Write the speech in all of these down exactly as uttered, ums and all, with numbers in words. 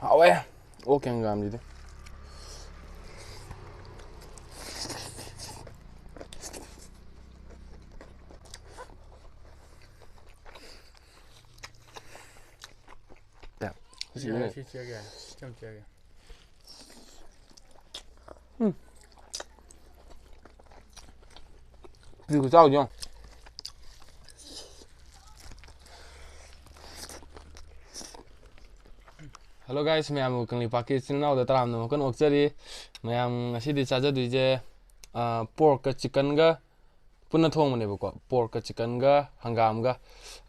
ꯍꯥꯎꯋꯦ ꯑꯣꯛꯀꯤ ꯍꯪꯒꯥꯝꯁꯤꯗꯤ꯫ ꯌꯥꯔꯦ, ꯁꯤ ꯆꯤꯛꯑꯒꯦ, ꯁꯤ ꯌꯥꯝ ꯆꯤꯛꯑꯒꯦ꯫ ꯎꯝ꯫ ꯁꯤ ꯈꯨꯆꯥꯎꯁꯦ ꯌꯦꯡꯉꯣ꯫ Hello guys, ꯃꯌꯥꯝꯕꯨ ꯀꯪꯂꯩꯄꯥꯛꯀꯤ ꯏꯆꯤꯟ ꯏꯅꯥꯎꯗ ꯇꯔꯥꯝꯅ ꯑꯃꯨꯛꯀ ꯑꯣꯛꯆꯔꯤ꯫ ꯃꯌꯥꯝ ꯉꯁꯤꯗꯤ ꯆꯥꯖꯗꯣꯏꯁꯦ, ꯑ, porkꯀ chickenꯒ ꯄꯨꯟꯅ ꯊꯣꯡꯕꯅꯦꯕꯀꯣ꯫ Porkꯀ chickenꯒ ꯍꯪꯒꯥꯝꯒ꯫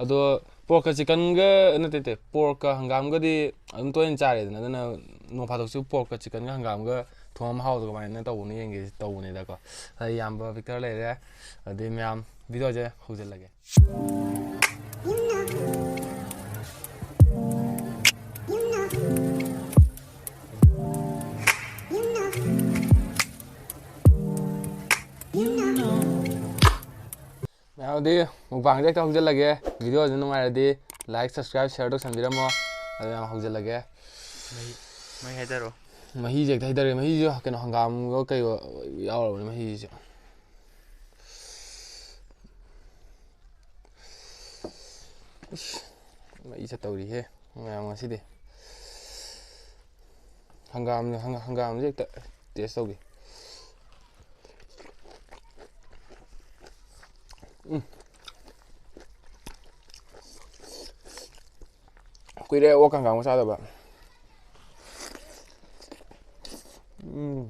ꯑꯗꯣ porkꯀ chickenꯒ, ꯅꯠꯇꯦ, ꯅꯠꯇꯦ, porkꯀ ꯍꯪꯒꯥꯝꯒꯗꯤ ꯑꯗꯨꯝ ꯇꯣꯏꯅ ꯆꯥꯔꯦꯗꯅ, ꯑꯗꯨꯅ ꯅꯣꯡ ꯐꯥꯗꯣꯛꯁꯨ porkꯀ chickenꯒ ꯍꯪꯒꯥꯝꯒ ꯊꯣꯡꯕ ꯃꯍꯥꯎꯗꯣ ꯀꯃꯥꯏꯅ ꯇꯧꯕꯅꯣ ꯌꯦꯡꯒꯦ ꯇꯧꯕꯅꯤꯗꯀꯣ꯫ ꯑꯗ ꯏꯌꯥꯝꯕ Victor ꯂꯩꯔꯦ꯫ ꯑꯗꯩ ꯃꯌꯥꯝ videoꯁꯦ ꯍꯧꯖꯤꯜꯂꯒꯦ꯫ ꯃꯌꯥꯝꯗꯤ mukbangꯁꯦ ꯍꯦꯛꯇ ꯍꯧꯖꯤꯜꯂꯒꯦ꯫ Videoꯁꯤ ꯅꯨꯡꯉꯥꯏꯔꯗꯤ like, subscribe, share ꯇꯧꯁꯟꯕꯤꯔꯝꯃꯣ꯫ ꯑꯗꯨ ꯌꯥꯝ ꯍꯧꯖꯤꯜꯂꯒꯦ꯫ ꯃꯍꯤ, ꯃꯍꯤ ꯍꯩꯗꯔꯣ꯫ ꯃꯍꯤꯁꯦ ꯍꯦꯛꯇ ꯍꯩꯗꯔꯒꯦ꯫ ꯃꯍꯤꯁꯨ ꯀꯩꯅꯣ ꯍꯪꯒꯥꯝꯒ ꯀꯩꯒ ꯌꯥꯎꯔꯕꯅꯤ ꯃꯍꯤꯁꯦ꯫ ꯏꯁ, ꯃꯩ ꯆꯠꯇꯧꯔꯤꯍꯦ ꯃꯌꯥꯝ ꯉꯁꯤꯗꯤ꯫ ꯍꯪꯒꯥꯝ, ꯍꯪ-, ꯍꯪꯒꯥꯝꯁꯦ ꯍꯦꯛꯇ taste ꯇꯧꯒꯦ꯫ ꯎꯝ꯫ ꯀꯨꯏꯔꯦ ꯑꯣꯛ ꯍꯪꯒꯥꯝꯒ ꯆꯥꯗꯕ꯫ ꯎꯝ꯫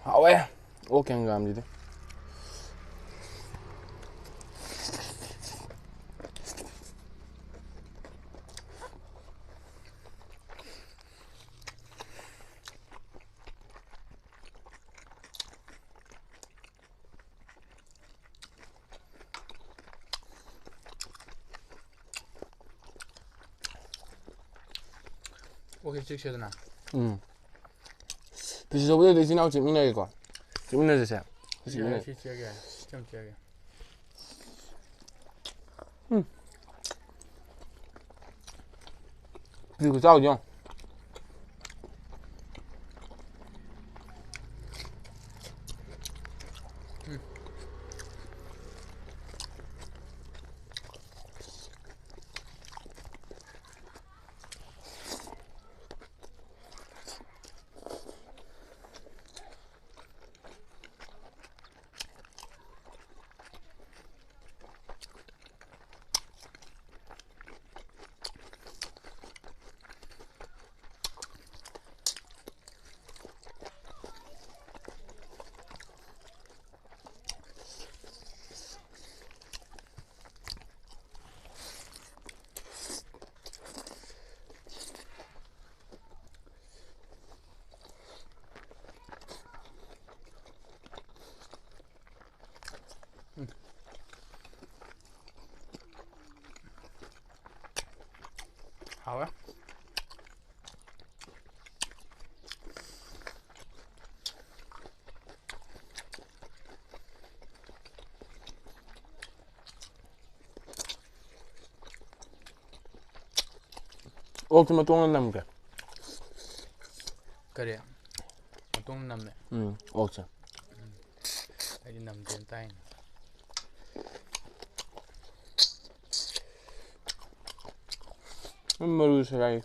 ꯍꯥꯎꯋꯦ ꯑꯣꯛꯀꯤ ꯍꯪꯒꯥꯝꯁꯤꯗꯤ꯫ ꯑꯣꯀꯦ, ꯆꯤꯛꯁꯦꯗꯅ꯫ ꯎꯝ꯫ ꯄꯤꯁꯤ ꯆꯧꯕꯗꯗꯤ ꯏꯆꯤꯟ ꯏꯅꯥꯎ ꯆꯤꯛꯃꯤꯟꯅꯔꯦꯀꯣ꯫ ꯆꯤꯛꯃꯤꯟꯅꯔꯁꯦ ꯁꯦ꯫ ꯁꯤ ꯆꯤꯛꯃꯤꯟꯅꯔꯁꯦ꯫ ꯁꯤ ꯆꯤꯛꯑꯒꯦ꯫ ꯁꯤ ꯌꯥꯝ ꯆꯤꯛꯑꯒꯦ꯫ ꯎꯝ꯫ ꯄꯤꯁꯤ ꯈꯨꯆꯥꯎꯗꯤ ꯌꯦꯡꯉꯣ꯫ ꯎꯝ꯫ ꯍꯥꯎꯋꯦ꯫ ꯑꯣꯛꯇꯤ ꯃꯇꯣꯡꯅ ꯅꯝꯒꯦ꯫ ꯀꯔꯤ? ꯃꯇꯣꯡ ꯅꯝꯃꯦ꯫ ꯎꯝ, ꯑꯣꯛꯁꯦ꯫ ꯎꯝ꯫ ꯑꯩꯗꯤ ꯅꯝꯗꯦꯅ ꯇꯥꯏꯅꯦ꯫ ꯎꯝ, ꯃꯔꯨ ꯁꯦꯒꯥꯏ꯫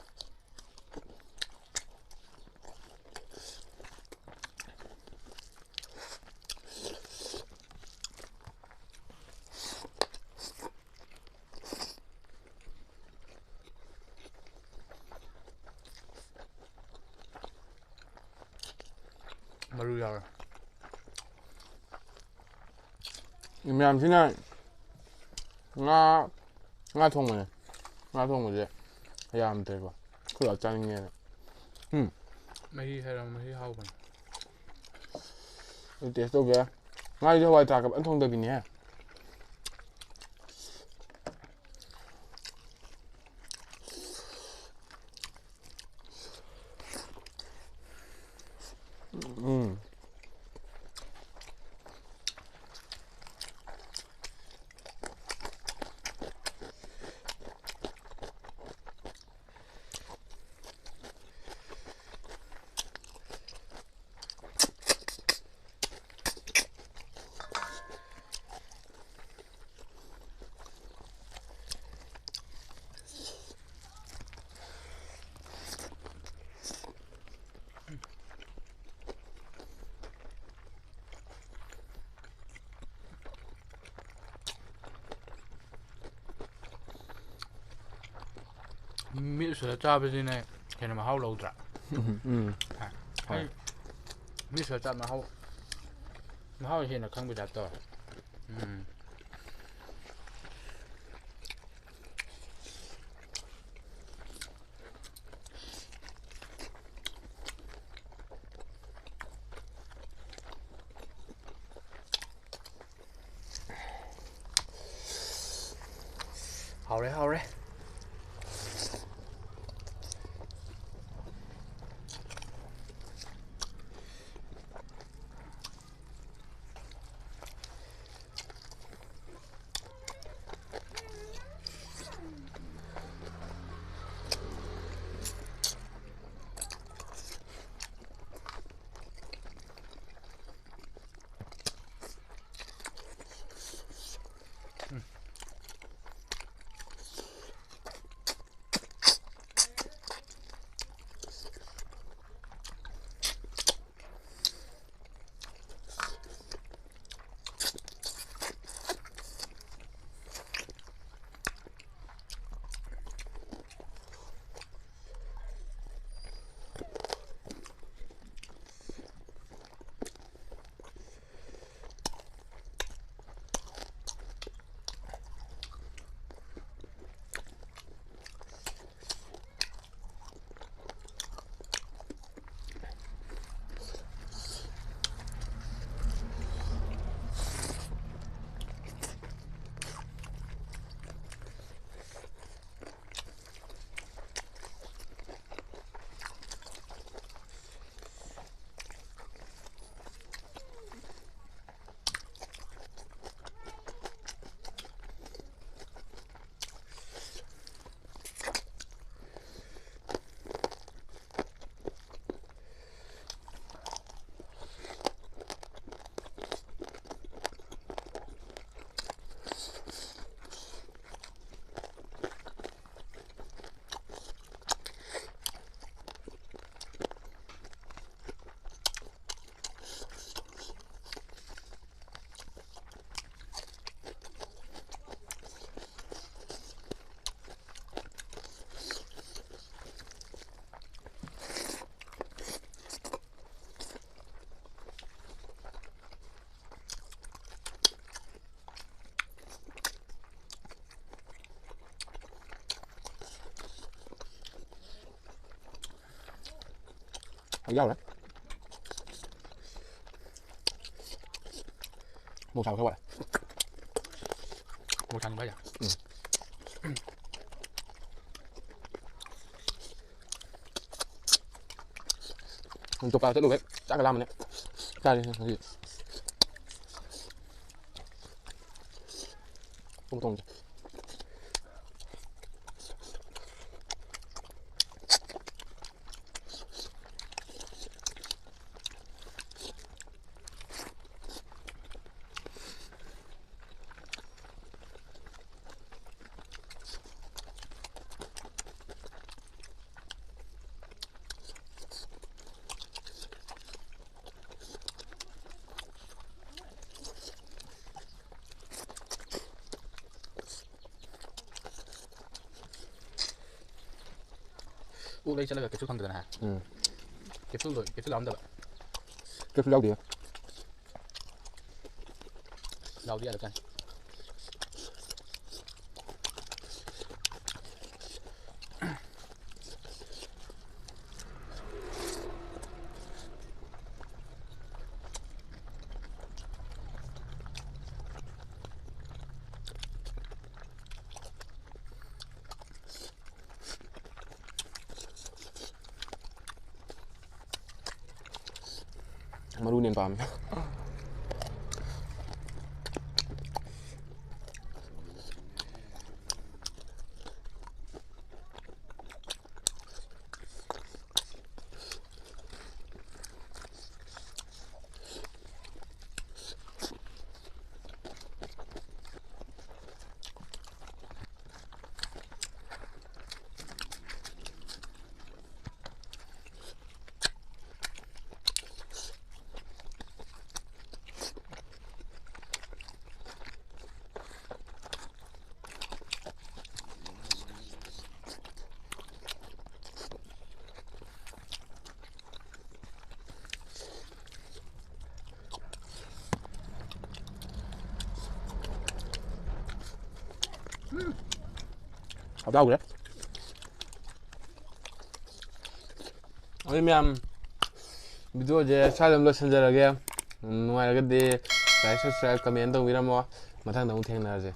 ꯃꯔꯨ ꯌꯥꯎꯔꯦ꯫ ꯃꯌꯥꯝꯁꯤꯅ ꯉꯥ, ꯉꯥ ꯊꯣꯡꯕꯅꯦ꯫ ꯉꯥ ꯊꯣꯡꯕꯁꯦ ꯌꯥꯝꯗ꯭ꯔꯦꯀꯣ꯫ ꯑꯩꯈꯣꯏ ꯕꯥ ꯆꯥꯅꯤꯡꯉꯦꯅ꯫ ꯎꯝ꯫ ꯃꯍꯤ ꯍꯥꯏꯔꯣ, ꯃꯍꯤ ꯍꯥꯎꯕꯅꯦ꯫ ꯑꯩ ꯇꯦꯁ ꯇꯧꯒꯦ꯫ ꯉꯥꯁꯦ ꯍꯋꯥꯏ ꯊ꯭ꯔꯥꯛꯀ ꯐꯖꯅ ꯊꯣꯡꯗꯕꯤꯅꯦꯍꯦ꯫ ꯃꯤꯠ ꯎꯁꯜꯂ ꯆꯥꯕꯁꯤꯅ ꯍꯦꯟꯅ ꯃꯍꯥꯎ ꯂꯧꯗ꯭ꯔꯥ? ꯎꯝ ꯑꯩ ꯃꯤꯠ ꯎꯁꯜꯂ ꯆꯥꯕ ꯃꯍꯥꯎ ꯃꯍꯥꯎ ꯍꯦꯟꯅ ꯈꯪꯕ ꯇꯥꯏꯞ ꯇꯧꯋꯦ꯫ ꯎꯝ꯫ ꯍꯥꯎꯔꯦ ꯍꯥꯎꯔꯦ꯫ ꯌꯥꯎꯔꯦ꯫ ꯃꯣꯔꯣꯛ ꯁꯥꯕ ꯈꯔ ꯋꯥꯠꯂꯦ꯫ ꯃꯣꯔꯣꯛ ꯁꯥꯅꯤꯡꯕ ꯍꯥꯏꯁꯦ? ꯎꯝ꯫ ꯖꯣꯕ ꯀꯥꯔꯗ ꯆꯠꯂꯨꯕꯩ ꯆꯥꯛꯀ ꯂꯥꯝꯕꯅꯦ꯫ ꯆꯥꯔꯦ ꯉꯁꯤ꯫ ꯇꯣꯡ ꯇꯣꯡꯁꯦ꯫ ꯑꯣꯛ ꯂꯩ ꯆꯠꯂꯒ ꯀꯦꯞꯁꯨꯜ ꯐꯪꯗꯗꯅ ꯍꯥꯏ꯫ ꯎꯝ꯫ ꯀꯦꯞꯁꯨꯜꯗꯣ, ꯀꯦꯞꯁꯨꯜ ꯌꯥꯎꯔꯝꯗꯕ꯫ ꯀꯦꯞꯁꯨꯜ ꯌꯥꯎꯗꯦ꯫ ꯌꯥꯎꯗꯤ ꯌꯥꯗꯕꯖꯥꯠꯅꯤ꯫ ꯃꯔꯨꯅ ꯍꯦꯟꯅ ꯄꯥꯝꯃꯦ꯫ ꯍꯥꯎꯈ꯭ꯔꯦ꯫ ꯑꯗꯨ ꯃꯌꯥꯝ ꯚꯤꯗꯤꯑꯣꯁꯦ ꯁ꯭ꯋꯥꯏꯗ ꯑꯗꯨꯝ ꯂꯣꯏꯁꯤꯟꯖꯔꯒꯦ꯫ ꯎꯝ, ꯅꯨꯡꯉꯥꯏꯔꯒꯗꯤ like, subscribe, comment ꯇꯧꯕꯤꯔꯝꯃꯣ꯫ ꯃꯊꯪꯗ ꯑꯃꯨꯛ ꯊꯦꯡꯅꯔꯁꯦ꯫